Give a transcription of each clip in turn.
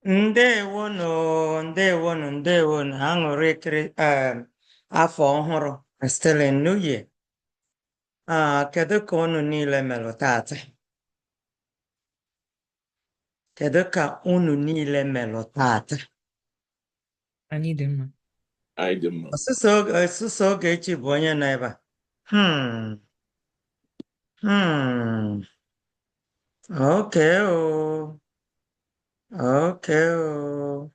Ndewonu, ndewonu, ndewonu. Aṅụrị kiri afọ ọhụrụ, still in New Year. Ah, kedu ka unu niile melụ tata? Kedu ka unu niile melụ tata? Anyị dị mma. Anyị dị mma. Ọsụsọ Ogechi bụ onye nọ ebe a. Okay, oh. Okay, oh.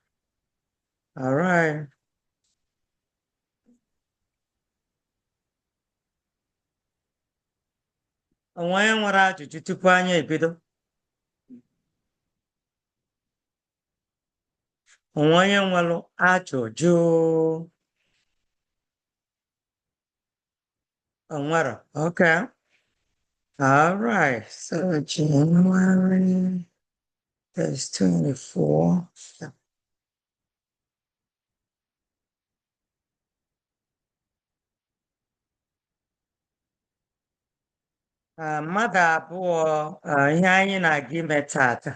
All right. Onwe onye nwere ajụjụ tupu anyị ebido? Onwe onye nwere ajụjụ? O nwere. Okay. All right. So January, there's 24. Ah, mmadụ abụọ, ah, ihe anyị na-aga ime tata.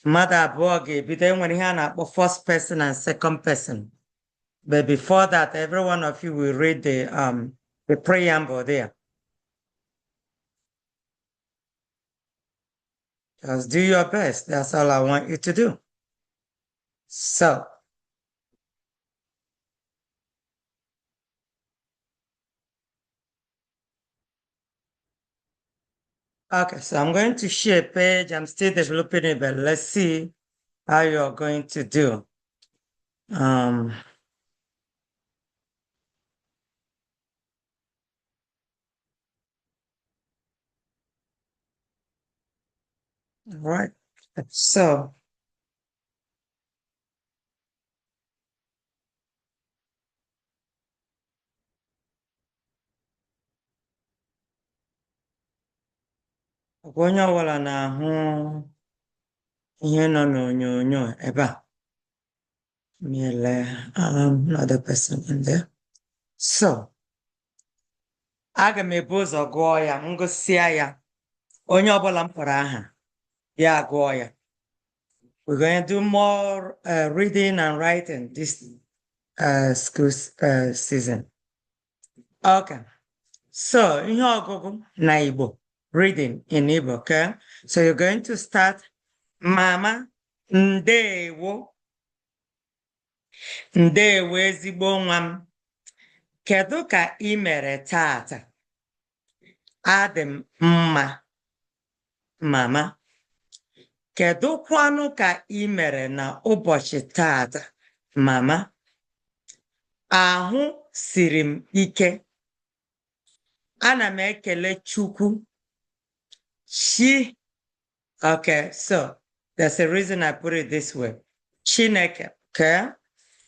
Mmadụ abụọ ga-ebido. Enwere ihe a na-akpọ first person and second person. But before that, every one of you will read the preamble there. Just do your best. That's all I want you to do. So, okay, so I'm going to share a page. I'm still developing it, but let's see how you're going to do. All right, so onye ọbụla na-ahụ ihe nọ n'onyonyo ebe a. Miele, another person in there. So, aga m ebu ụzọ gụọ ya, m gụsịa ya. Onye ọbụla m kpọrọ aha, ya gụọ ya. We're going to do more reading and writing this school season. Okay. So, ihe ọgụgụ na Igbo, reading in Igbo, okay? So you're going to start, Mama, ndewo. Ndewo ezigbo nwa m. Kedu ka ị mere tata? Adị m mma, mama. Kedu kwanụ ka ị mere na ụbọchị tata, mama? Ahụ siri m ike. Ana m ekele Chukwu. Chi. Okay, so there's a reason I put it this way. Chineke, okay?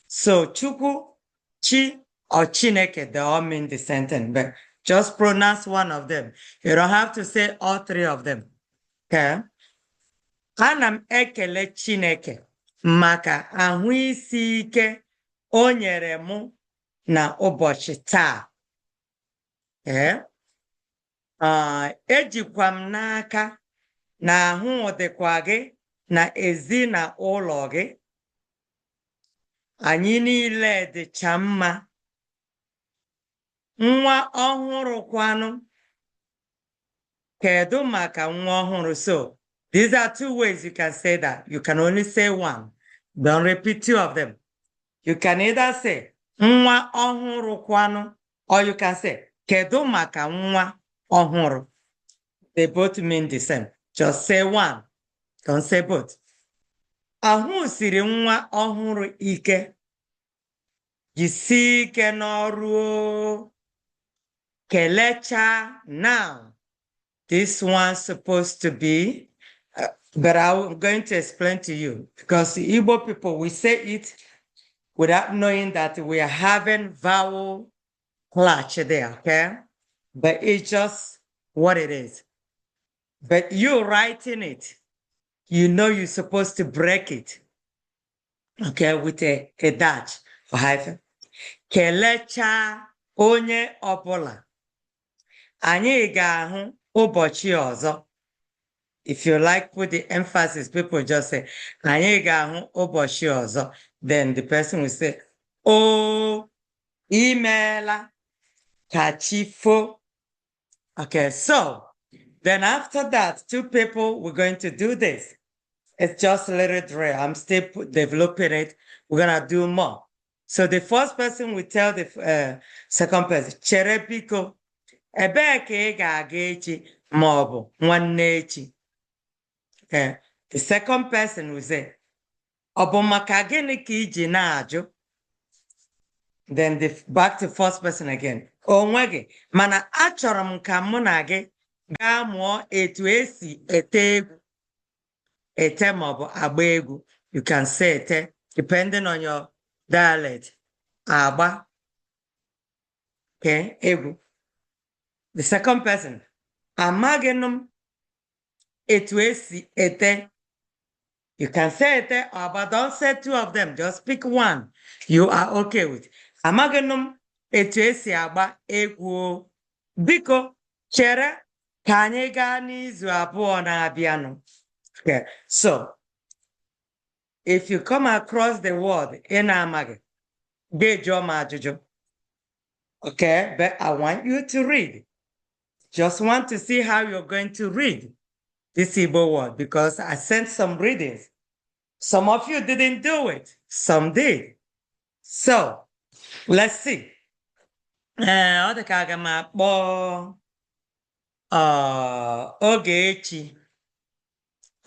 So Chukwu, Chi, or Chineke, they all mean the same thing, but just pronounce one of them. You don't have to say all three of them, okay? Ana m ekele Chineke maka ahụ isi ike o nyere mụ na ụbọchị taa. Okay? Ejikwa m n'aka na ahụ dịkwa gị na ezinụlọ gị. Anyị niile dịcha mma. Nwa ọhụrụ kwanụ. Kedu maka nwa ọhụrụ? So, these are two ways you can say that. You can only say one. Don't repeat two of them. You can either say nwa ọhụrụ kwanụ, or you can say kedu maka nwa ọhụrụ. They both mean the same. Just say one. Don't say both. Ahụ siri nwa ọhụrụ ike. Jisie ike n'ọrụ o. Kelechaa now. This one's supposed to be, but I'm going to explain to you because the Igbo people, we say it without knowing that we are having vowel clutch there, okay? But it's just what it is. But you writing it, you know you're supposed to break it, okay, with a dash or hyphen. Kelechaa onye ọbụla. Anyị ga-ahụ ụbọchị ọzọ. If you like, put the emphasis, people just say, anyị ga-ahụ ụbọchị ọzọ. Then the person will say, oh, imeela, ka chi fo. Okay, so then after that, two people, we're going to do this. It's just a little drill. I'm still developing it. We're gonna do more. So the first person will tell the second person, chere biko, ebee ka ị ga-aga echi ma ọ bụ nwanne echi? Okay. The second person will say, ọ bụ maka gịnị ka ị ji na-ajụ? Then the back to first person again. O nweghị, mana achọrọ m ka mụ na gị gaa mụọ etu esi ete egwu. Ete maọbụ agba egwu. You can say ete, depending on your dialect. Agba. Okay, egwu. The second person, amaghị m etu esi ete. You can say ete or agba, don't say two of them, just pick one you are okay with. Amaghị m etu esi agba egwu o. Biko, chere ka anyị gaa n'izu 2 na-abịanụ. Okay, so if you come across the word ị na-amaghị, gị jụọ m ajụjụ. Okay, but I want you to read. Just want to see how you're going to read this Igbo word because I sent some readings. Some of you didn't do it, some did. So let's see. Ee, ọ dị ka aga m akpọ Ogechi.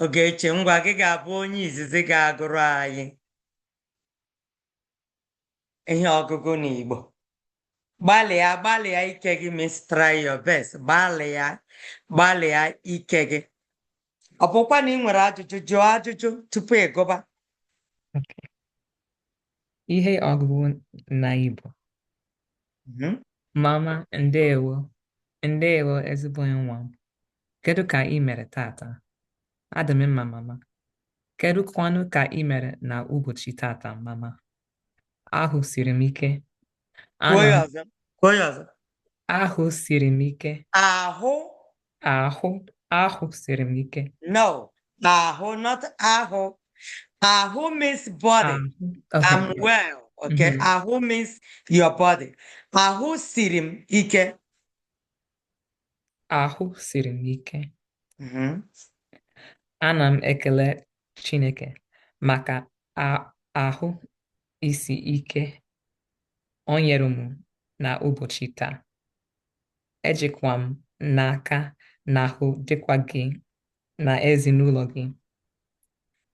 Ogechi, ngwa gị ga-abụ onye izizi ga-agụrụ anyị ihe ọgụgụ n'Igbo. Gbalịa, gbalịa ike gị means try your best. Gbalịa, gbalịa ike gị. Ọ bụkwa na ị nwere ajụjụ, jụọ ajụjụ tupu ị gụba. Okay. Ihe ọgụgụ na Igbo. Mama, ndewo. Ndewo ezigbo nwa m. Kedu ka ị mere tata? Adị m mma, mama. Kedu kwanụ ka ị mere na ụbọchị tata, mama? Ahụ siri m ike. Kwuo Ana ya m ọzọ. Kwuo ya ọzọ. Ahụ siri m ike. Ahụ. Ahụ siri m ike. No. Ahụ, not ahụ. Ahụ means body. Ahụ. Okay. I'm well. Okay. Ahụ means your body. Ahụ siri m ike. Ahụ siri m ike. Ana m ekele Chineke maka ahụ isi ike o nyere m na ụbọchị taa. Ejikwa m n'aka na ahụ dịkwa gị na ezinụlọ gị.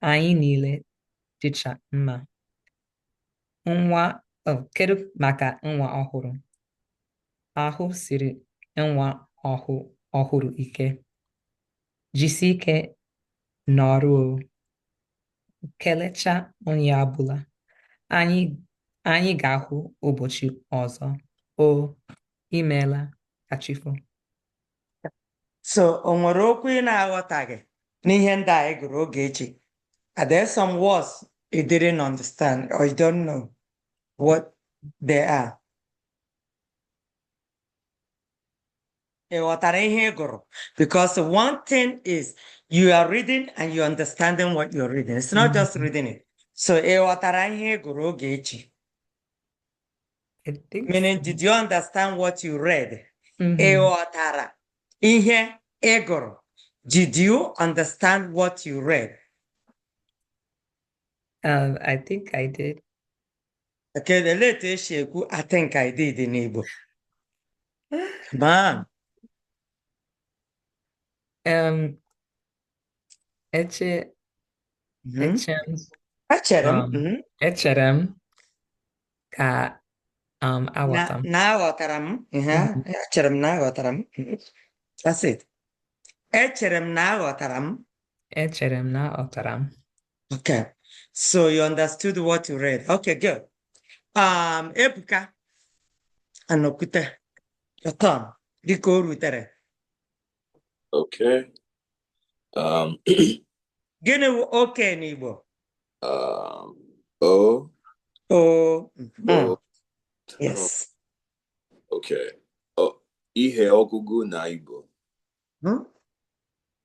Anyị niile dịcha mma. Nwa, oh, kedu maka nwa ọhụrụ? Ahụ siri nwa ọhụrụ ike. Jisie ike n'ọrụ o. Kelecha onye ọbụla. Anyị ga-ahụ ụbọchị ọzọ. O, imeela, ka chi fo. So, o nwere okwu ị na-aghọtaghị n'ihe ndị a ị gụrụ, Ogechi? Are there some words you didn't understand or you don't know what they are? Ị ghọtara ihe ị gụrụ? Because one thing is you are reading and you're understanding what you're reading. It's not just reading it. So ị ghọtara ihe ị gụrụ, Ogechi? I think Meaning, so. did you understand what you read? Ị ghọtara ihe ị gụrụ? Did you understand what you read? I think I did. Okay, the late esi ekwu "I think I did" in Igbo. Come on. Eche, eche m, Echere m. Echere m ka Na aghọta m. na aghọtara m. Ihe echere m na aghọtara m. That's it. Echere m na aghọtara m. Echere m na aghọtara m. Okay. So you understood what you read. Okay, good. Ebuka Anokwute, your turn. Dịka o rutere. Okay. Gịnị wụ okay n'Igbo? O. O. O. Yes. Okay. Oh, ihe ọgụgụ na Igbo.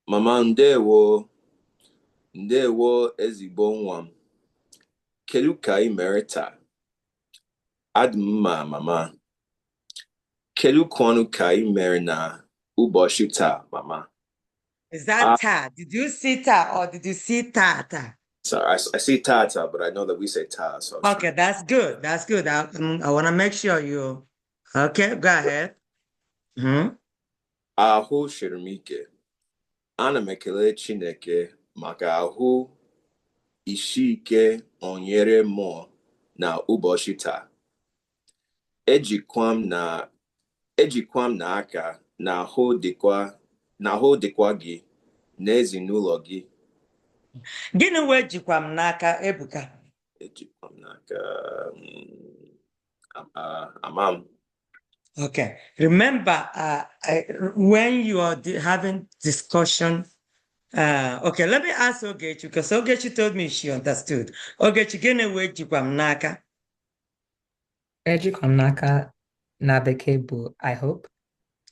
Mama, ndewo. Ndewo, ezigbo nwa m. Kedu ka ị mere taa? Adị m mma, mama. Kedu kwanụ ka ị mere na ụbọchị taa, mama? Is that taa? Did you see taa or did you see tata? Sorry, I see tata, but I know that we say taa. So I was Okay, that's good. That's good. I want to make sure you. Okay, go ahead. Ahụ siri m ike. Ana m ekele Chineke maka ahụ isi ike o nyere mụ na ụbọchị taa. Ejikwa m n'aka na ahụ dịkwa gị na ezinụlọ gị. Gịnị wee jikwa m n'aka, Ebuka? Ejikwa m n'aka, ama m. Okay. Remember, when you are having discussion, okay, let me ask Ogechi, because Ogechi told me she understood. Ogechi, gịnị wee jikwa m n'aka? Ejikwa m n'aka na bekee bụ "I hope."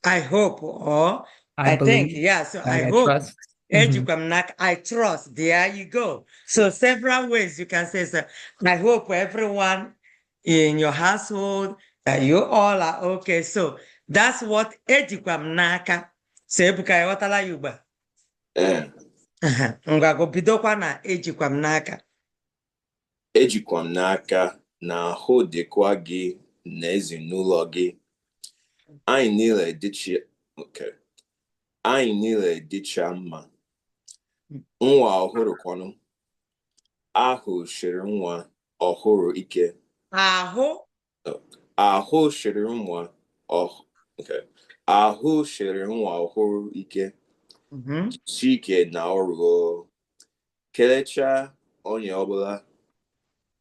I hope or I I think, believe, yeah, so I I hope. trust. Ejikwa m n'aka, I trust. There you go. So several ways you can say, so I hope everyone in your household, that you all are okay. So that's what ejikwa m n'aka. So Ebuka, ịghọtala ya ugbu a? Ee. Ngwa, go bidokwa na ejikwa m n'aka. Ejikwa m n'aka na ahụ dịkwa gị na ezinụlọ gị. Anyị niile dịcha okay. Anyị niile dịcha mma. Nwa ọhụrụ kwanụ. Ahụ siri nwa ọhụrụ ike. Ahụ. Ahụ siri nwa oh, okay. Ahụ siri nwa ọhụrụ ike. Chike na ọrụ. Kelechaa onye ọbụla.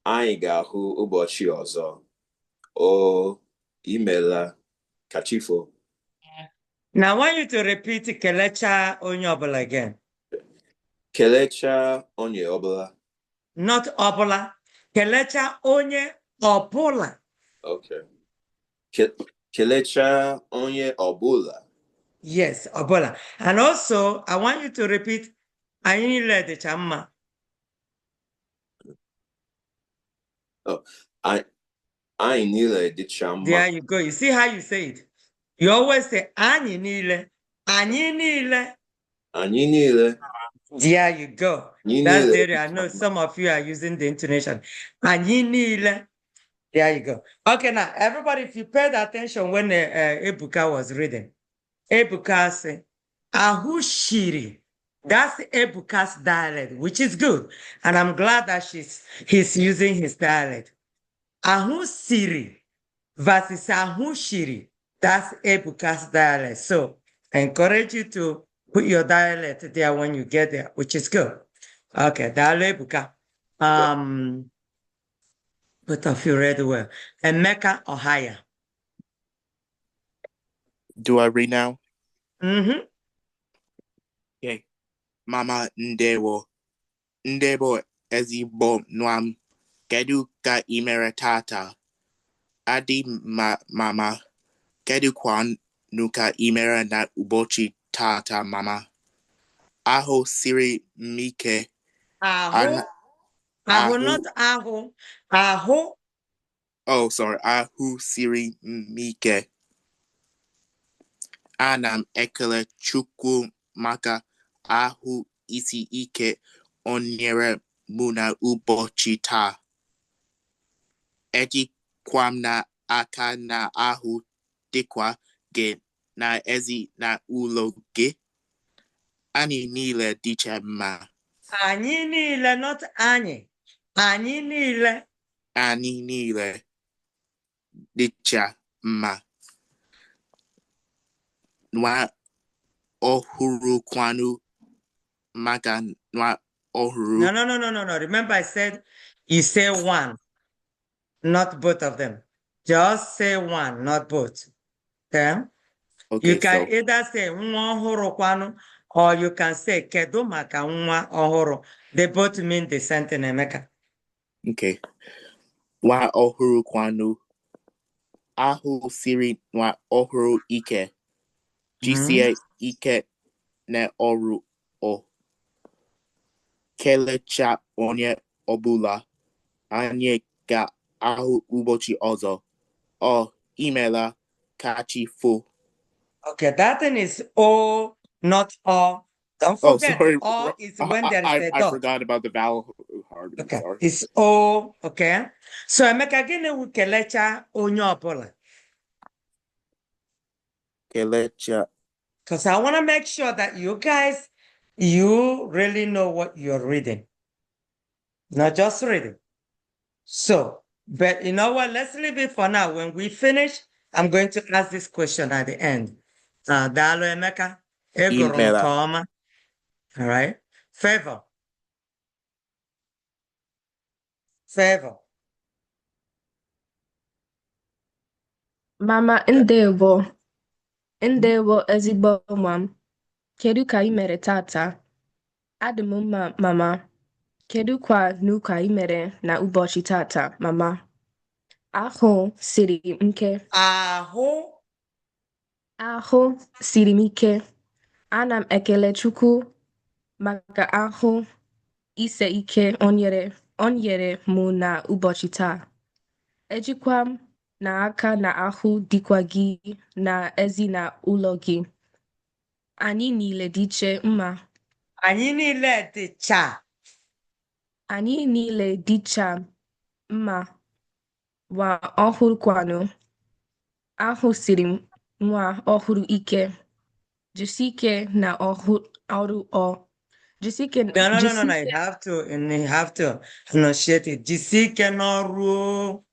Anyị ga-ahụ ụbọchị ọzọ. O imela. Kachifo. Now I want you to repeat kelecha onye ọbụla again. Kelechaa onye ọbụla. Not ọbụla. Kelecha onye ọbụla. Okay. Kelechaa onye ọbụla. Yes, ọbụla. And also, I want you to repeat anyị niile dịcha mma. Anyị niile dịcha mma. There you go. You see how you say it? You always say anyị niile. Anyị niile. Anyị niile. There you go. Anyị That's niile the area. I dịcha know mma. some of you are using the intonation. Anyị niile. There you go. Okay, now, everybody, if you paid attention when Ebuka was reading, Ebuka said, Ahushiri. That's Ebuka's dialect, which is good. And I'm glad that he's using his dialect. Ahusiri versus Ahushiri. That's Ebuka's dialect. So I encourage you to put your dialect there when you get there, which is good. Okay, daalụ, Ebuka. Both of you read well. Emeka Ohaya. Do I read now? Mm-hmm. Okay. Mama, ndewo. Ndewo, ezigbo nwa m. Kedu ka ị mere tata? Adị mma, mama. Kedu kwanu ka ị mere na ụbọchị tata, mama? Ahụ siri m ike. Ahụ. Ahụ, Ahụ. not ahụ. Ahụ. Oh, sorry. Ahụ siri m ike. Ana m ekele Chukwu maka ahụ isi ike o nyere mụ na ụbọchị taa. Ejikwa m n'aka na ahụ dịkwa gị na ezi na ụlọ gị. Anyị niile dịcha mma. Anyị niile, not anyị. Anyị niile. Anyị niile dịcha mma. Nwa ọhụrụ kwanụ, maka nwa ọhụrụ. No. Remember I said you say one, not both of them. Just say one, not both. Okay? Okay, You can so either say nwa ọhụrụ kwanụ or you can say kedu maka nwa ọhụrụ. They both mean the same thing, Emeka. Okay. Nwa ọhụrụ kwanụ. Ahụ siri nwa ọhụrụ ike. Jisie ike na ọrụ. O. Kelecha onye ọbụla, anyị ga-ahụ ụbọchị ọzọ. O, imela, ka chi fo. Okay, that thing is O, not O. Don't Oh, forget, sorry. O is when there is a I dot. forgot about the vowel hard. Okay, Sorry. it's O, okay? So Emeka, gịnị wụ kelecha onye ọbụla? Kelecha. Because I want to make sure that you guys, you really know what you're reading. Not just reading. So, but you know what? Let's leave it for now. When we finish, I'm going to ask this question at the end. Daalụ Emeka. Ị gụrụ Imela. nke ọma. All right. Favor. Favor. Mama, ndewo. Ndewo ezigbo nwa m. Kedu ka ị mere tata? Adị m mma, mama. Kedu kwa nụ ka ị mere na ụbọchị tata, mama? Ahụ siri m ike. Ahụ. Ahụ siri m ike. Ana m ekele Chukwu maka ahụ isi ike o nyere mụ na ụbọchị taa. Ejikwa m n'aka na ahụ dịkwa gị na ezinụlọ gị. Anyị niile dịcha mma. Anyị niile dịcha. Anyị niile dịcha mma. Nwa ọhụrụ kwanụ. Ahụ siri m nwa ọhụrụ ike. Jisike na ọrụ o. Jisike. No, no, no, no, no. You Jisike. have to, and you have to enunciate it. Jisike n'ọrụ o.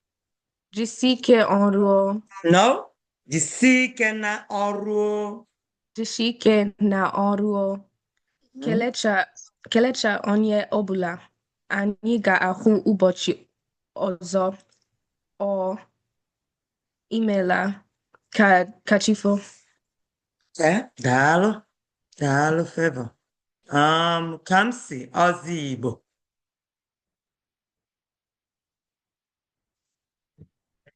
Jisike ọrụ o. No? Jisike na ọrụ o. Jisike na ọrụ o. Kelecha, kelecha onye ọbụla. Anyị ga-ahụ ụbọchị ọzọ. O imela, ka chi fo. Okay, daalụ. Daalụ, Favor. Kamsi Ozigbo.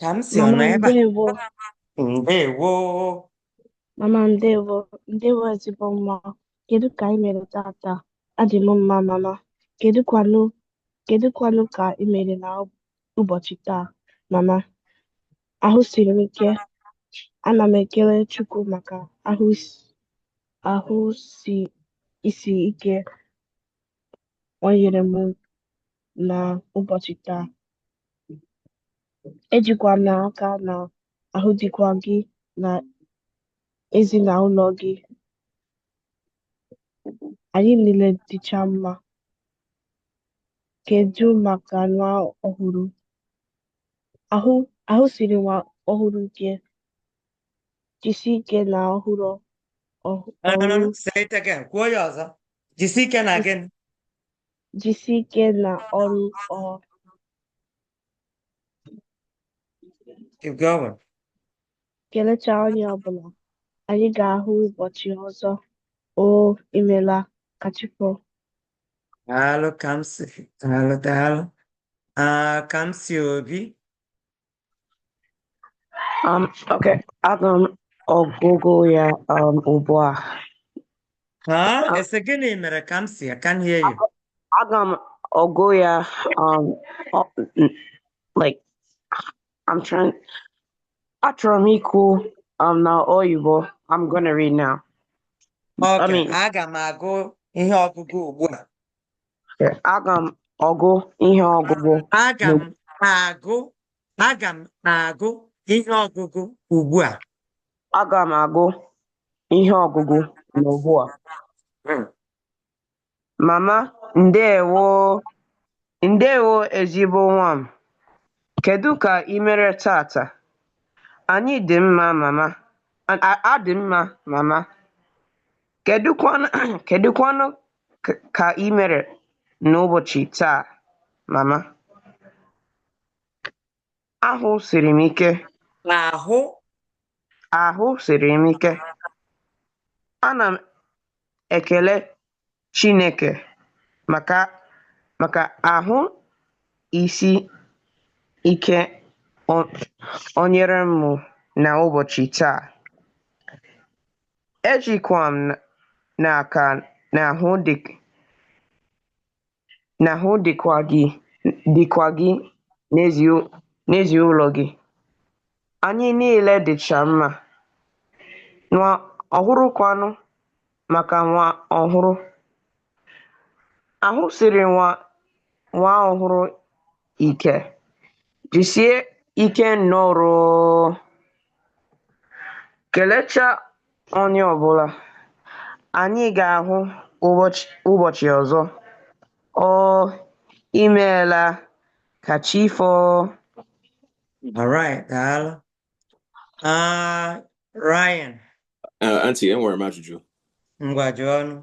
Kamsi ọ nọ Mama ebe a? ndewo. Ndewo. Mama ndewo, ndewo ezigbo nwa. Kedu ka ị mere tata? Adị m mma, mama. Kedu kwanụ kedu kwanụ ka ị mere na ụbọchị taa, mama? Ahụ siri m ike. Ana m ekele Chukwu maka ahụ isi ike o nyere m na ụbọchị taa. Ejikwa m n'aka na ahụ dịkwa gị na ezinụlọ gị. Anyị niile dịcha mma. Kedu maka nwa ọhụrụ? Ahụ siri nwa ọhụrụ ike. Jisie ike na ọhụrụ No, no, no, no. ọrụ. Say it again. Kwuo ya ọzọ. Jisike na gịnị? Jisie ike na ọrụ ọ. Keep going. Kelechaa onye ọbụla. Anyị ga-ahụ ụbọchị ọzọ. O imela, ka chi fo. Daalụ, Kamsi. Daalụ, daalụ. Kamsi Obi. Okay, aga m ọgụgụ ya ugbu a. Huh? Ese gịnị mere Kamsi? I can't hear you. Aga m ọgụ ya like I'm trying, achọrọ m ikwu na oyibo. I'm gonna read now. I Okay, mean, aga m agụ ihe ọgụgụ ugbu a. Okay, aga m ọgụ ihe ọgụgụ. Aga m agụ ihe ọgụgụ ugbu a. Aga m agụ ihe ọgụgụ n'ugbu a. Mama, ndewo. Ndewo ezigbo nwa m. Kedu ka ị mere tata? Anyị dị mma, mama. Adị mma, mama. Kedụkwanụ ka ị mere n'ụbọchị taa, mama? Ahụ siri m ike. Ahụ. Ahụ siri m ike. Ana m ekele Chineke maka ahụ isi ike o nyere m n'ụbọchị taa. Ejikwa m n'aka na ahụ dịkwa gị n'ezinụlọ gị. Anyị niile dịcha mma. Nwa ọhụrụ kwanụ maka nwa ọhụrụ. Ahụ siri nwa ọhụrụ ike. Jisie ike n'ọrụ. Kelechaa onye ọbụla. Anyị ga-ahụ ụbọchị ọzọ. O imeela ka chi foo. All right, daalụ. Ryan. Auntie, enwere m ajụjụ. Ngwa jụọ ọnụ.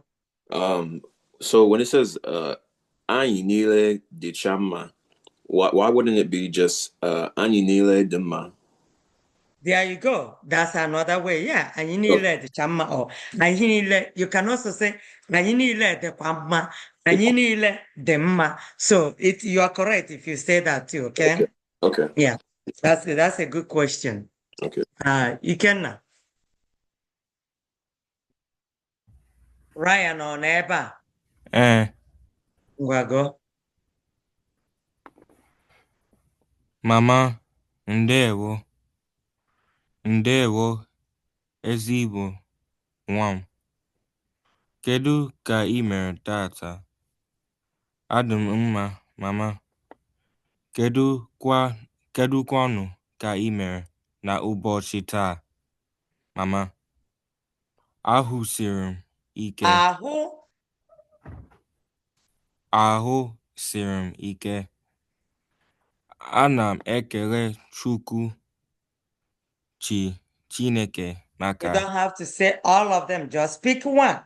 So when it says anyị niile dịcha mma, why wouldn't it be just anyị niile dị mma? There you go. That's another way. Yeah, anyị niile dịcha mma or anyị niile. You can also say anyị niile dịkwa mma. Anyị niile dị mma. So it you are correct if you say that too, okay? Okay. Okay. Yeah. That's a good question. Okay. Ikenna. Ryan ọ nọ ebe a? Ee. Ngwa gụọ. Mama, ndewo. Ndewo, ezigbo nwa m. Kedu ka ị mere tata? Adị m mma, mama. Kedu kwanụ ka ị mere na ụbọchị taa, mama? Ahụ siri m ike. Ahụ. Ahụ siri m ike. Ana m ekele Chukwu Chineke maka. You don't have to say all of them, just pick one.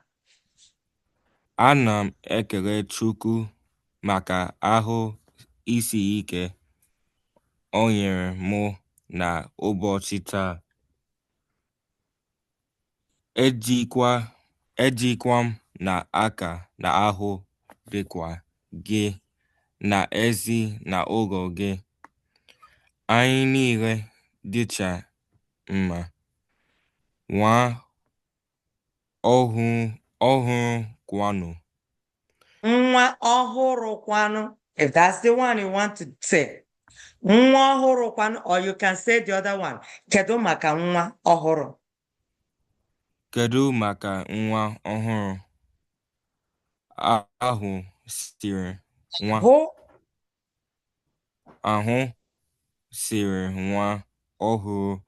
Ana m ekele Chukwu maka ahụ isi ike o nyere mụ na ụbọchị taa. Ejikwa m n'aka na ahụ dịkwa gị na ezi na ụlọ gị. Anyị niile dịcha mma. Nwa ọhụrụ kwanụ. Nwa ọhụrụ kwanụ. If that's the one you want to say. Nwa ọhụrụ kwanụ, or you can say the other one. Kedu maka nwa ọhụrụ? Kedu maka nwa ọhụrụ? Ahụ siri nwa. Ahụ siri nwa ọhụrụ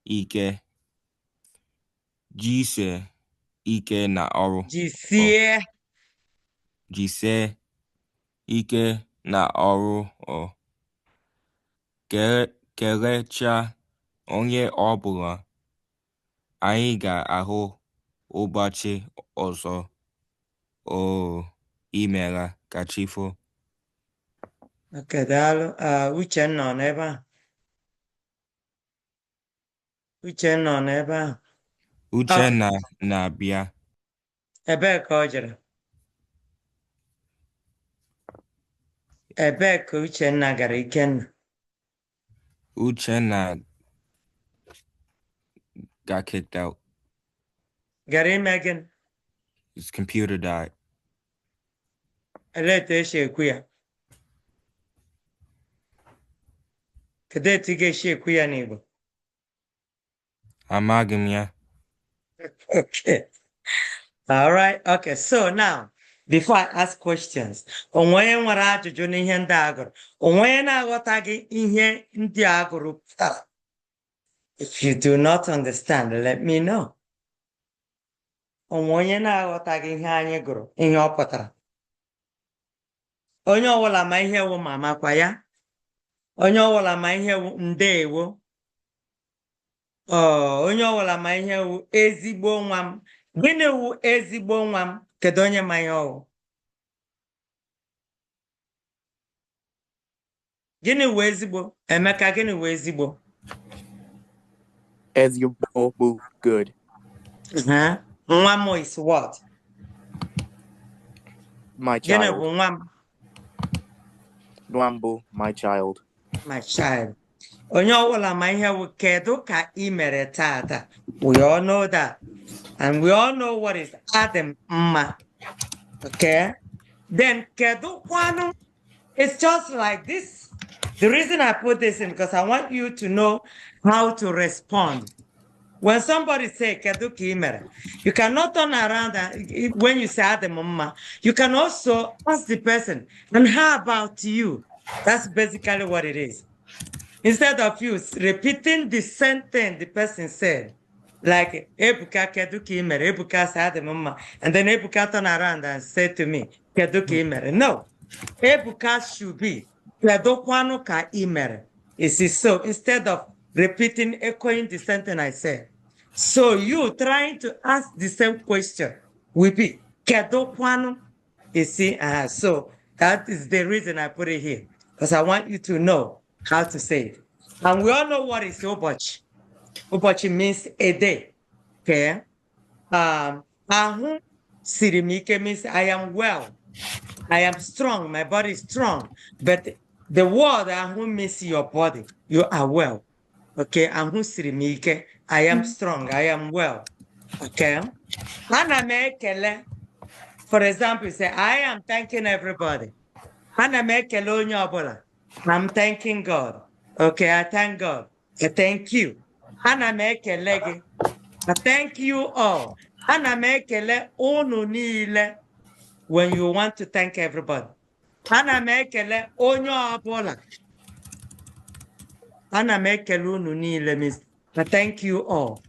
ike. Jisie ike na ọrụ. Jisie. Jisie ike na ọrụ ọ. Kelechaa onye ọbụla. Anyị ga-ahụ ụbọchị ọzọ. O imeela ka chi foo. Okay, daalụ. Uchenna ọ nọ ebe a? Uchenna ọ nọ ebe ahụ? Uchenna na-abịa. Ebee ka ọ jere? Ebee ka Uchenna gara, Ikenna? Uchenna got kicked out. Gara ime gịnị? His computer died. Olee etu esi ekwu ya? Kedu etu ị ga-esi ekwu ya n'Igbo? Amaghị m ya. Okay. All right. Okay. So now, before I ask questions, onwe onye nwere ajụjụ n'ihe ndị a gụrụ? Onwe onye na-aghọtaghị ihe ndị a gụrụ pụtara? If you do not understand, let me know. Onwe onye na-aghọtaghị ihe anyị gụrụ, ihe ọ pụtara? Onye ọbụla ma ihe wụ mama kwa ya? Onye ọbụla ma ihe wụ ndeewo? Onye ọbụla ma ihe wụ ezigbo nwa m? Gịnị wụ ezigbo nwa m? Kedu onye ma ihe ọwụ? Gịnị wụ ezigbo? Emeka, gịnị wụ ezigbo? Ezigbo bụ good. Nwa m is what? My Gịnị child. bụ nwa m? Nwa m bụ my child. My child. Onye ọbụla ma ihe wụ kedu ka ị mere tata? We all know that. And we all know what is adị m mma. Okay? Then kedu kwanu, it's just like this. The reason I put this in because I want you to know how to respond. When somebody say kedu ka ị mere, you cannot turn around and when you say adị m mma, you can also ask the person, and how about you? That's basically what it is. Instead of you repeating the same thing the person said, like Ebuka kedu ka ị mere, Ebuka say adị m mma, and then Ebuka turn around and say to me, kedu ka ị mere? No, Ebuka should be kedu kwanu ka ị mere. You see, so instead of repeating, echoing the same thing I said, so you trying to ask the same question will be kedu kwanu. You see, so that is the reason I put it here, because I want you to know how to say it. And we all know what is ụbọchị. Ụbọchị means a day. Okay. Ahụ siri m ike means I am well. I am strong. My body is strong. But the word ahụ means your body. You are well. Okay. Ahụ siri m ike. I am strong. I am well. Okay. Ana m ekele. For example, you say, I am thanking everybody. Ana m ekele onye ọbụla. I'm thanking God. Okay, I thank God. I thank you. Ana m ekele gị. I thank you all. Ana m ekele unu niile when you want to thank everybody. Ana m ekele onye ọbụla. Ana m ekele unu niile means I thank you all.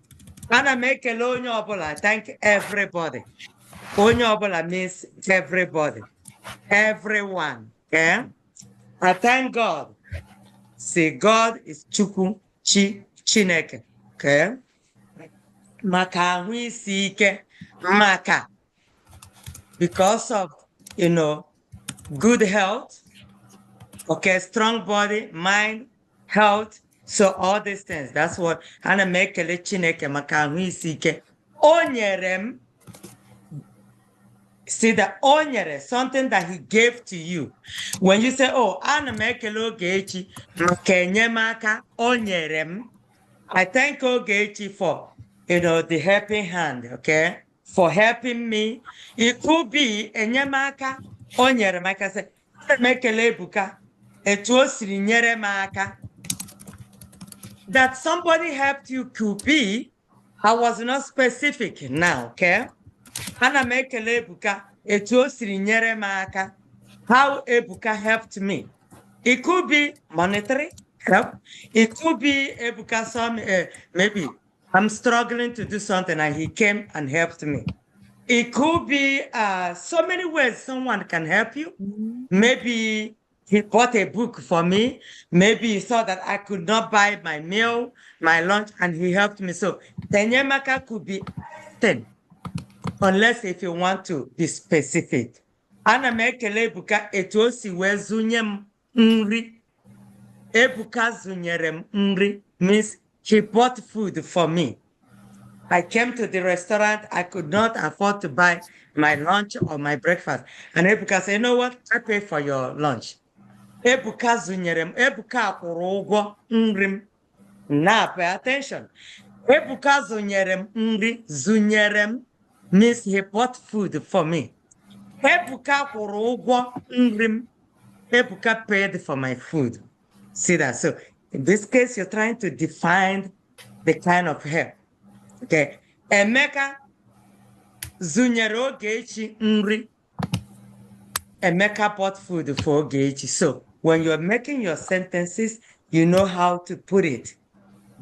Ana m ekele onye ọbụla. I thank everybody. Onye ọbụla means everybody. Everyone. Okay? I thank God. See, God is Chukwu, Chi, Chineke. Okay? Maka ahụ isi ike, maka because of good health, okay, strong body, mind, health, so all these things. That's what ana m ekele Chineke maka ahụ isi ike. O nyere m. See that o nyere, something that he gave to you. When you say, oh, ana m ekele Ogechi maka enyemaka o nyere m. I thank Ogechi for the helping hand, okay? For helping me. It could be enyemaka o nyere m aka sị, ana m ekele Ebuka etu o siri nyere m aka. That somebody helped you could be, I was not specific now, okay? Ana m ekele Ebuka etu o siri nyere m aka. How Ebuka helped me. It could be monetary help. It could be Ebuka saw me, maybe I'm struggling to do something and he came and helped me. It could be so many ways someone can help you. Maybe he bought a book for me. Maybe he saw that I could not buy my meal, my lunch, and he helped me. So enyemaka could be anything, unless if you want to be specific. Ana m ekele Ebuka etu o si wee zụnye m nri. Ebuka zụnyere m nri means he bought food for me. I came to the restaurant. I could not afford to buy my lunch or my breakfast. And Ebuka said, you know what? I pay for your lunch. Ebuka zụnyere m. Ebuka kwụrụ ụgwọ nri m. Now pay attention. Ebuka zụnyere m nri. Zụnyere m means he bought food for me. Ebuka kwụrụ ụgwọ nri m. Ebuka paid for my food. See that? So in this case, you're trying to define the kind of help. Okay. Emeka zụnyere Ogechi nri. Emeka bought food for Ogechi. So when you're making your sentences, you know how to put it.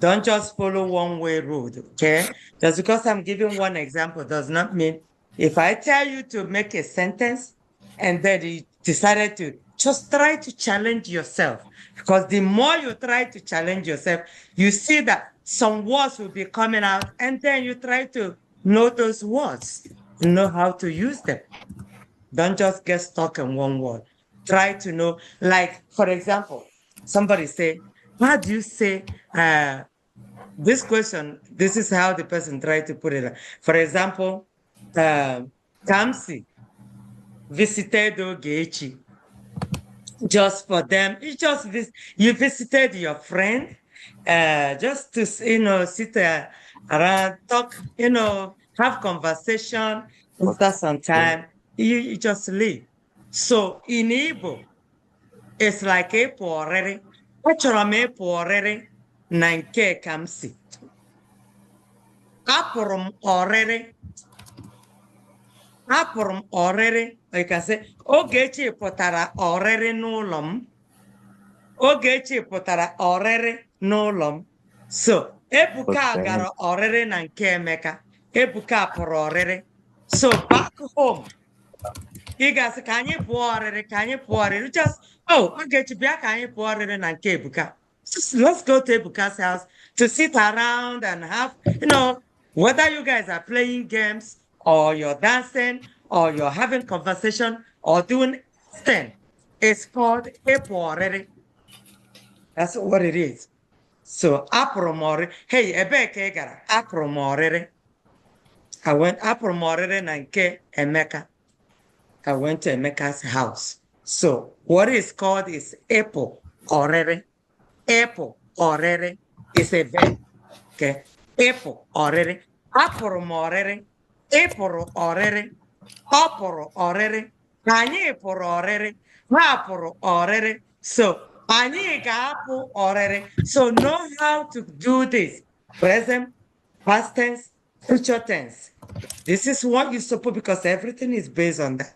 Don't just follow one way road, okay? Just because I'm giving one example does not mean if I tell you to make a sentence and then you decided to just try to challenge yourself, because the more you try to challenge yourself, you see that some words will be coming out, and then you try to know those words, know how to use them. Don't just get stuck in one word. Try to know, like, for example, somebody say, how do you say this question? This is how the person tried to put it. For example, Kamsi visited Ogechi. Just for them, it's just this, you visited your friend, just to sit around, talk, have conversation. After some time, You just leave. So in Igbo, it's like ịpụ ọrịrị. Achọrọ m ịpụ ọrịrị na nke Kamsi. Apụrụ m ọrịrị. Apụrụ m ọrịrị. You can say, Ogechi pụtara ọrịrị n'ụlọ m. Ogechi pụtara ọrịrị n'ụlọ m. So, Ebuka Okay. gara ọrịrị na nke Emeka. Ebuka pụrụ ọrịrị. So, back home, ị ga-asị ka anyị pụọ ọrịrị, ka anyị pụọ ọrịrị. Just, oh, Ogechi bịa ka anyị pụọ ọrịrị na nke Ebuka. Just let's go to Ebuka's house to sit around and have, whether you guys are playing games or you're dancing or you're having conversation or doing thing. It's called ịpụ ọrịrị. That's what it is. So apụrụ m ọrịrị. Hey, ebee ka ị gara? Apụrụ m ọrịrị. I went apụrụ m ọrịrị na nke Emeka. I went to Emeka's house. So what is called is ịpụ ọrịrị. Ịpụ ọrịrị is a verb. Okay. Ịpụ ọrịrị. Apụrụ m ọrịrị. Ị pụrụ ọrịrị. Ọ pụrụ ọrịrị. Anyị pụrụ ọrịrị. Ha pụrụ ọrịrị. So anyị ga-apụ ọrịrị. So know how to do this. Present, past tense, future tense. This is what you suppose because everything is based on that.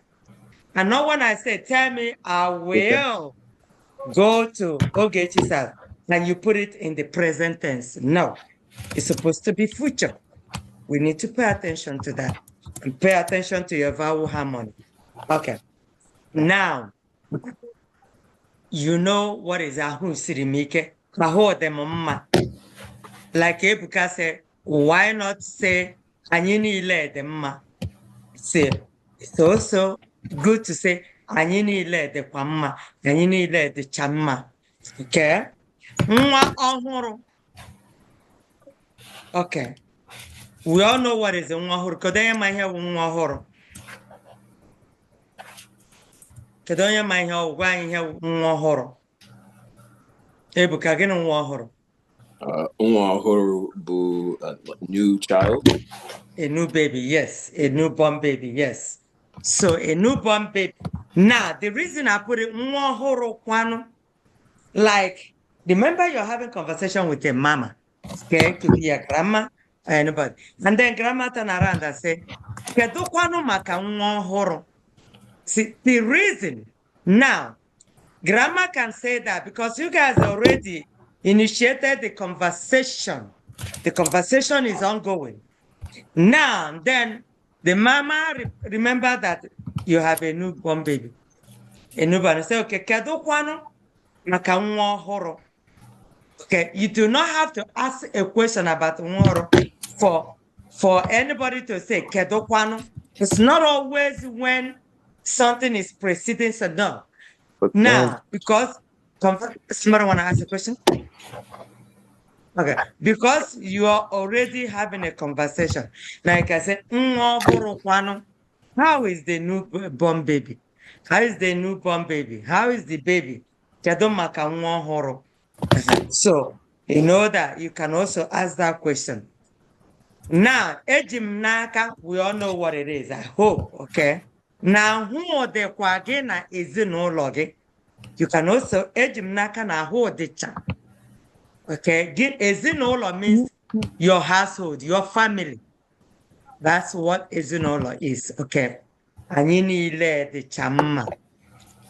And not when I say, tell me, I will go to Ogechi's house, and you put it in the present tense. No, it's supposed to be future. We need to pay attention to that and pay attention to your vowel harmony. Okay. Now, you know what is ahụ siri m ike. Ahụ dị m mma. Like Ebuka said, why not say anyị niile dị mma? Say, it's also good to say anyị niile dịkwa mma. Anyị niile dịcha mma. Okay? Nwa ọhụrụ. Okay. We all know what is a nwa ọhụrụ. Kedu onye ma ihe bụ nwa ọhụrụ? Kedu onye ma ihe ọ gwa anyị ihe bụ nwa ọhụrụ? Ebuka, gịnị nwa ọhụrụ? Nwa ọhụrụ bụ new child. A new baby, yes. A newborn baby, yes. So a newborn baby. Now, the reason I put it nwa ọhụrụ kwanụ, like, remember you're having conversation with a mama, okay? It could be your grandma or anybody. And then grandma turn around and say, Kedu kwanụ maka nwa ọhụrụ? See, the reason now, grandma can say that because you guys already initiated the conversation. The conversation is ongoing. Now, then, the mama remember that you have a newborn baby. A newborn. Say, okay, kedu kwanụ maka nwa ọhụrụ? Okay, you do not have to ask a question about nwa ọhụrụ for anybody to say kedu kwanụ. It's not always when something is preceding, so no. But Now, because somebody want to ask a question? Okay, because you are already having a conversation. Like I said, "Nwa ọhụrụ kwanụ?" How is the newborn baby? How is the newborn baby? How is the baby? Kedu maka nwa ọhụrụ? So, you know that you can also ask that question. Now, eji m n'aka, we all know what it is, I hope, okay? Na ahụ dịkwa gị na ezinụlọ gị. You can also, eji m n'aka na ahụ dịcha. Okay, gị ezinụlọ means your household, your family. That's what ezinụlọ is, okay? Anyị niile dịcha mma.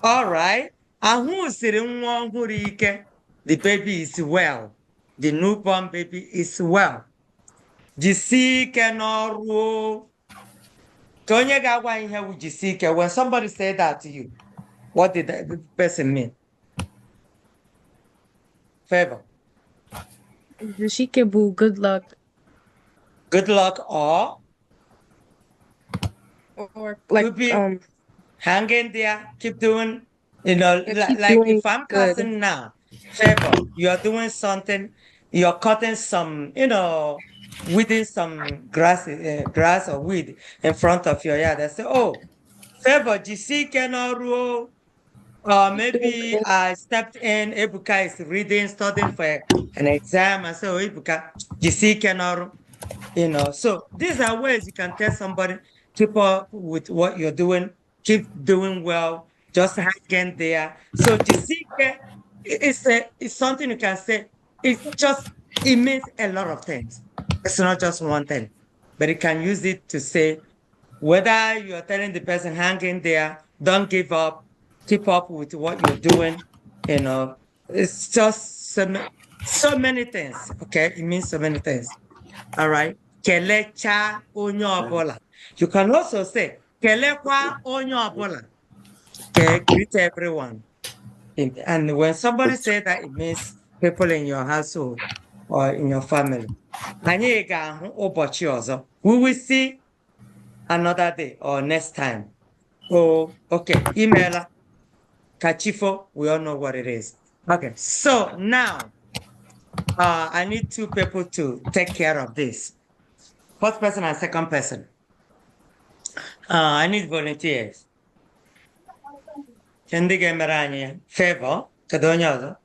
All right. Ahụ siri nwa ọhụrụ ike. The baby is well. The newborn baby is well. Jisie ike n'ọrụ o. Ka onye ga-agwa ihe bụ jisie ike. When somebody say that to you, what did that person mean? Favor. Jisie ike bụ good luck. Good luck or? Or like, Could be hang in there, keep doing, you know, Yeah, keep like doing if I'm good. passing now, Favor, you're doing something, you're cutting some, you know, weeding some grass or weed in front of your yard. I say, oh, Favor, jisie ike n'ọrụ o. Or maybe I stepped in, Ebuka is reading, studying for an exam. I say, oh, Ebuka, jisie ike n'ọrụ. You know, so these are ways you can tell somebody, keep up with what you're doing. Keep doing well. Just hang in there. So jisike, it's something you can say. It means a lot of things. It's not just one thing, but you can use it to say whether you're telling the person hang in there, don't give up, keep up with what you're doing. You know, it's just so many things. Okay, it means so many things. All right. Kelecha onye ọbụla. You can also say kelekwa onye ọbụla. Okay, greet everyone. And when somebody say that, it means people in your household or in your family. Anyị ga-ahụ ụbọchị ọzọ. We will see another day or next time. Oh, okay. Imeela. Kachifo, we all know what it is. Okay, so now I need two people to take care of this. First person and second person. I need volunteers. Ndị ga-emere anyị ya? Favor, kedu onye ọzọ?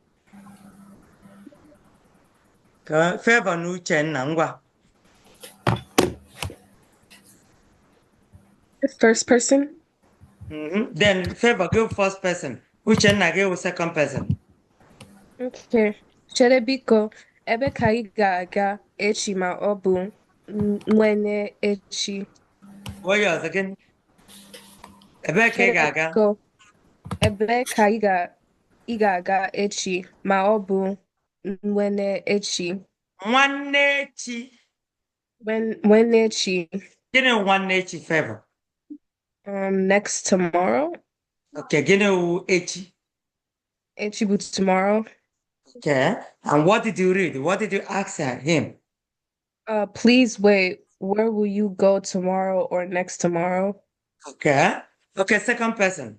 Ka Favor na Uchenna, ngwa. First person. Then Favor, go first person. Uchenna, go second person. Okay. Chere biko, ebe ka ị ga-aga echi ma ọ bụ nwanne echi? Onye ọzọ gịnị? Ebee ka ị Chere ga-aga? biko, ebe ka ị ga-aga echi ma ọ bụ nwanne echi? Nwanne echi. Nwanne echi. Gịnị wụ nwanne echi, Favor? Next tomorrow. Okay, gịnị wụ echi? Echi bụ tomorrow. Okay, and what did you read? What did you ask him? Please wait. Where will you go tomorrow or next tomorrow? Okay. Okay, second person.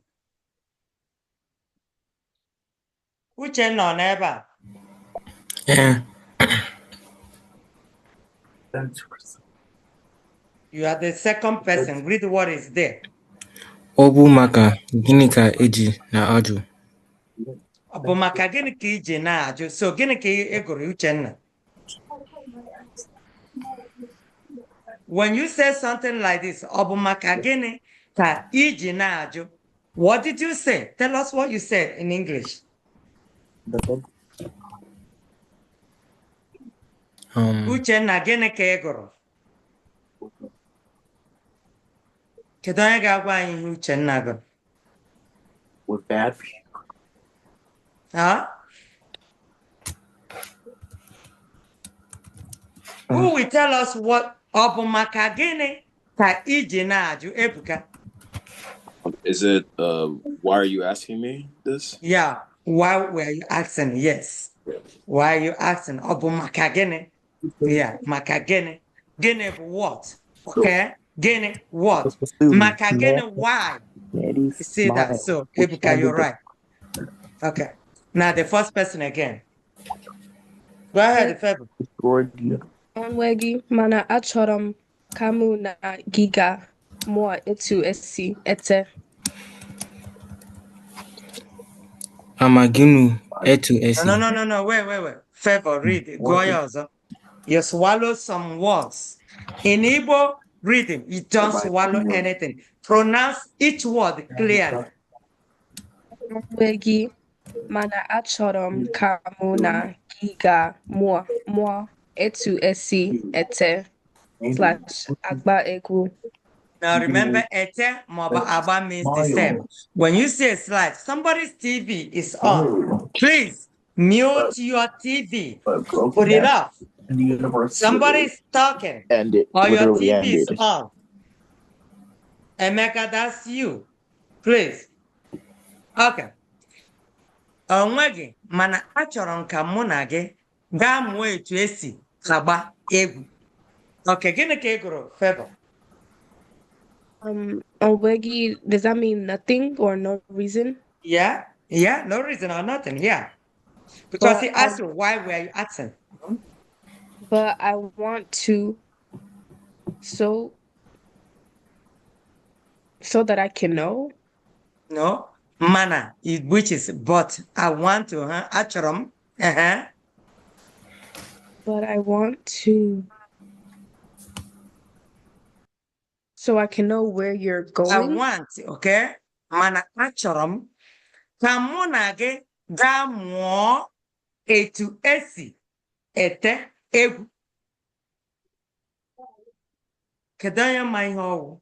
Uchenna ọ nọ ebe a? Yeah. You are the second person. Read what is there. Ọ bụ maka gịnị ka eji na-ajụ? Ọ bụ maka gịnị ka iji na-ajụ? So gịnị ka ị gụrụ, Uchenna? When you say something like this, ọ bụ maka gịnị ka iji na-ajụ? What did you say? Tell us what you said in English. Uchenna, gịnị ka ị gụrụ? Kedu onye ga-agwa anyị ihe Uchenna gụrụ? Was bad for you. Huh? Who will tell us what ọ bụ maka gịnị ka iji na-ajụ, Ebuka? Is it why are you asking me this? Yeah, why were you asking? Yes. Why are you asking? Ọ bụ maka gịnị? Yeah, maka gịnị? Gịnị bụ what? Okay? Gịnị what? Maka gịnị why? You see that? So, Ebuka, you're right. Okay. Now the first person again. Go ahead, Febo. Onweghị, mana achọrọ m ka mụ na gị gaa mụọ etu esi ete. Amaghị m etu esi. No, no, no, no, wait, wait, wait. Favor, read. Gụọ ya ọzọ. You swallow some words. In Igbo reading, you don't swallow anything. Pronounce each word clearly. Onweghị, mana achọrọ m ka mụ na gị gaa mụọ etu esi ete / agba egwu. Now remember, ete maọbụ agba means the same. When you say slash, somebody's TV is on. Please mute your TV. Put it off. Somebody's talking And it or your literally TV is ended. on. Emeka, that's you. Please. Okay. Onweghị, mana achọrọ m ka mụ na gị gaa mụọ etu esi agba egwu. Okay, gịnị ka ị gụrụ, Favor? Onweghị, does that mean nothing or no reason? Yeah, yeah, no reason or nothing, yeah. Because But he asked you, why were you asking? But I want to, so that I can know. No, mana, which is but I want to, huh? Achọrọ m, uh-huh. But I want to. So I can know where you're I going. Want, okay? Mana achọrọ m ka mụ na gị gaa mụọ etu esi ete egwu. Kedu onye ma ihe ọwụ?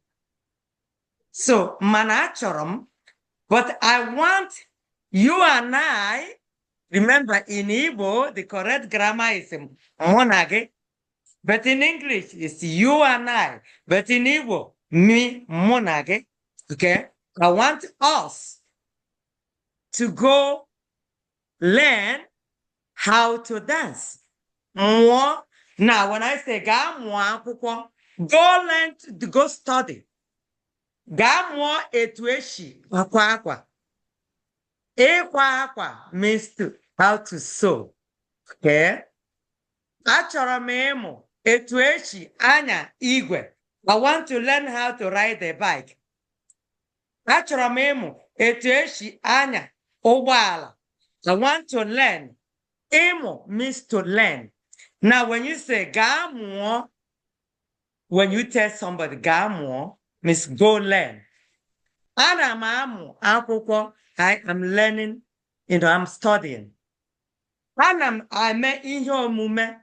So, mana achọrọ m, but I want you and I, remember, in Igbo, the correct grammar is mụ na gị. But in English, it's you and I. But in Igbo, me, mụ na gị. Okay? I want us to go learn how to dance. Mụọ. Now, when I say gaa mụọ akwụkwọ, go learn to go study. Gaa mụọ etu esi akwa akwa. Ịkwa akwa means to how to sew. Okay? Achọrọ m ịmụ etu esi anya igwe. I want to learn how to ride a bike. Achọrọ m ịmụ etu esi anya ụgbọala. I want to learn. Ịmụ means to learn. Now, when you say gaa mụọ, when you tell somebody gaa mụọ, means go learn. Ana m amụ akwụkwọ. I am learning, I'm studying. Ana m eme ihe omume.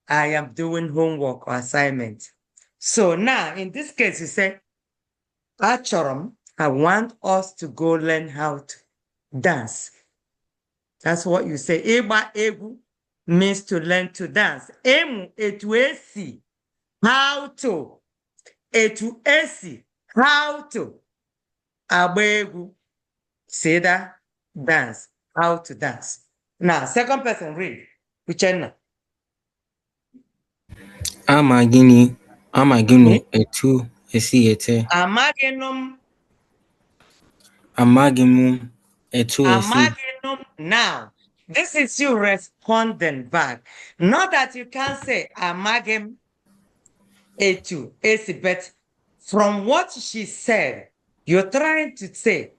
I am doing homework or assignment. So now, in this case, you say, achọrọ m, I want us to go learn how to dance. That's what you say. Ịgba egwu means to learn to dance. Ịmụ etu esi, how to. Etu esi, how to. Agba egwu. Say that, dance, how to dance. Now, second person, read. Uchenna. Amaghị etu esi ete. Amaghị m. Amaghị m etu esi. Amaghị m. Now, this is you responding back. Not that you can't say amaghị m etu esi, but from what she said, you're trying to say,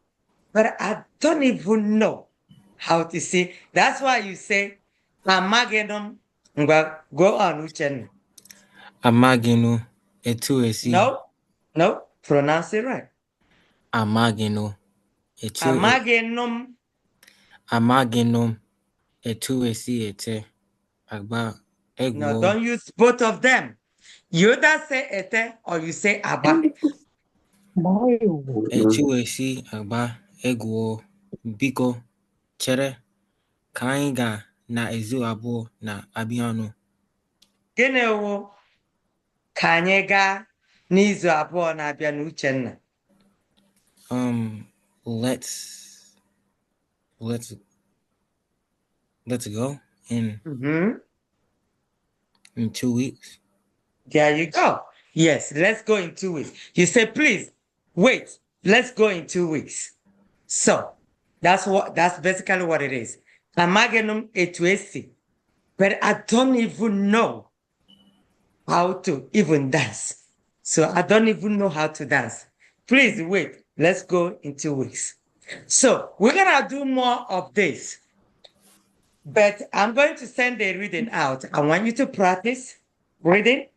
but I don't even know how to say. That's why you say amaghị m. Ngwa, go on, Uchenna. Amaghị m etu esi. No, pronounce it right. Amaghị m etu. Amaghị m. Amaghị m etu esi ete agba egwu. No, don't use both of them. You either say ete or you say agba. Etu esi agba egwu. Biko chere ka anyị gaa na izu 2 na-abịanụ. Gịnị wụ ka anyị gaa n'izu 2 na-abịa n'Uchenna? Let's go in 2 weeks. There you go. Yes, let's go in 2 weeks. You say, "Please wait, let's go in 2 weeks." So that's basically what it is. Amaghị m etu esi, but I don't even know how to even dance. So I don't even know how to dance. Please wait. Let's go in 2 weeks. So we're gonna do more of this. But I'm going to send the reading out. I want you to practice reading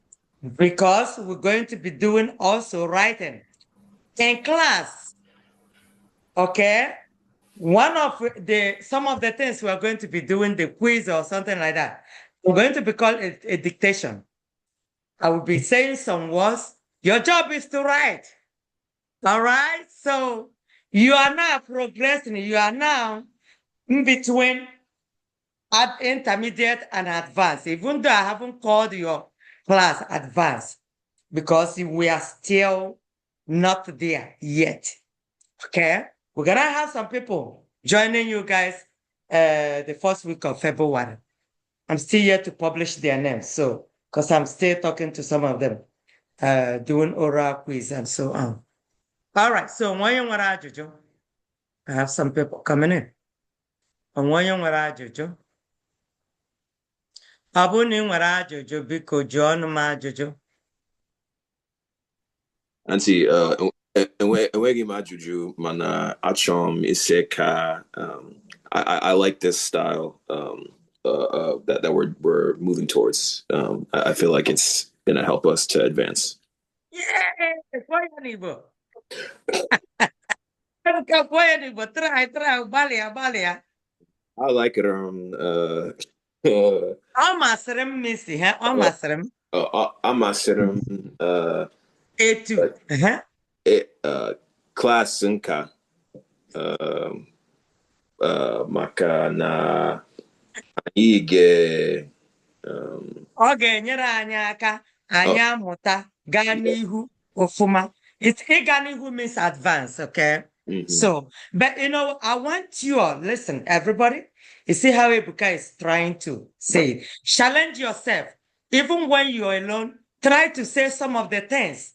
because we're going to be doing also writing in class. Okay? One of the some of the things we're going to be doing, the quiz or something like that, we're going to be called a dictation. I will be saying some words. Your job is to write. All right? So you are now progressing. You are now in between at intermediate and advanced, even though I haven't called your class advanced because we are still not there yet. Okay? We're gonna have some people joining you guys the first week of February. I'm still yet to publish their names, so because I'm still talking to some of them, doing oral quiz and so on. All right, so onye nwere ajụjụ? I have some people coming in. Onye nwere ajụjụ? Ọ bụrụ na ị nwere ajụjụ, biko jụọ ọnụ m ajụjụ. Auntie, enweghị m ajụjụ, mana achọrọ m ise ka I like this style that we're moving towards. I feel like it's gonna help us to advance. Yeah, kwuo ya n'Igbo. Ebuka, kwuo ya n'Igbo. Try, try, gbalịa, gbalịa. I like it. Ọ masịrị m misi ha, ọ masịrị m. Amasịrị m Etu. Ha? Klaasị nka maka na anyị ga Ọ ga-enyere anyị aka anyị amụta gaa n'ihu ofuma. It's ịga n'ihu means advance, okay? Mhm. So, but you know, I want you all, listen, everybody. You see how Ebuka is trying to say it. Challenge yourself. Even when you're alone, try to say some of the things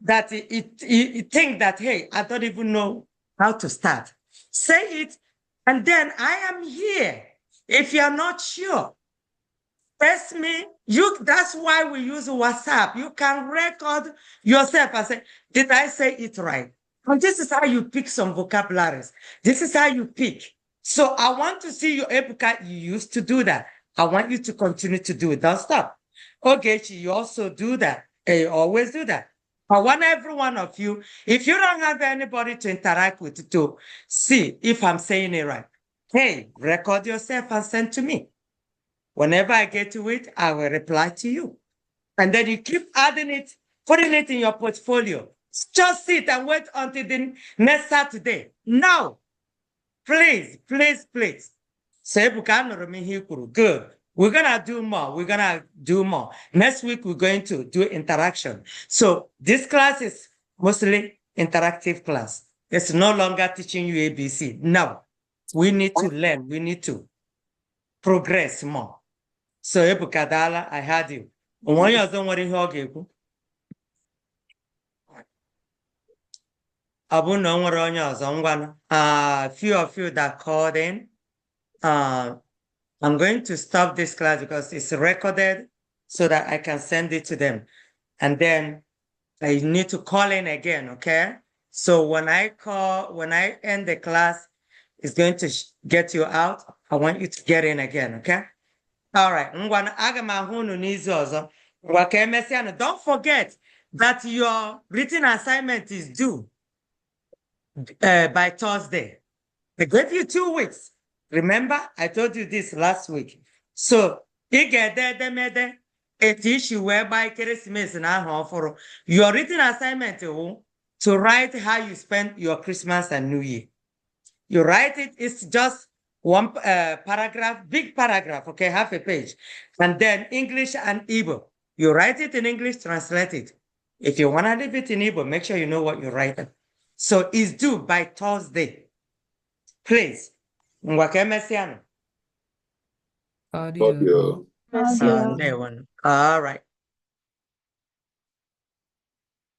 that you think that, hey, I don't even know how to start. Say it, and then I am here. If you're not sure, text me. You, that's why we use WhatsApp. You can record yourself and say, did I say it right? And this is how you pick some vocabularies. This is how you pick. So I want to see you, Ebuka. You used to do that. I want you to continue to do it. Don't stop. Ogechi, you also do that. You always do that. I want every one of you, if you don't have anybody to interact with to see if I'm saying it right, hey, record yourself and send to me. Whenever I get to it, I will reply to you. And then you keep adding it, putting it in your portfolio. Just sit and wait until the next Saturday. No, please, please, please. So Ebuka, anụrụ m ihe i kwuru. Good. We're gonna do more. We're gonna do more. Next week, we're going to do interaction. So this class is mostly interactive class. It's no longer teaching you ABC. No, we need to learn. We need to progress more. So Ebuka daalụ, I heard you. Onwe onye ọzọ nwere ihe ọ ga-ekwu? Ọ bụrụ na o nwere onye ọzọ, ngwanụ. Few of you that called in, I'm going to stop this class because it's recorded so that I can send it to them. And then I need to call in again, okay? So when I call, when I end the class, it's going to get you out. I want you to get in again, okay? All right. Ngwa, aga m ahụ unu n'izu ọzọ. Ngwa, ka emesịanụ. Don't forget that your written assignment is due by Thursday. I gave you 2 weeks. Remember, I told you this last week. So, ị ga-ede edemede etu isi wee gbaa ekeresimesi na aha ọfụrụ. Your written assignment wụ to write how you spend your Christmas and New Year. You write it, it's just one paragraph, big paragraph, okay, half a page. And then English and Igbo. You write it in English, translate it. If you want to leave it in Igbo, make sure you know what you're writing. So it's due by Thursday. Please. Ngwa, ka emesịanụ. Audio. Audio. Mesịa. Ndewo. All right.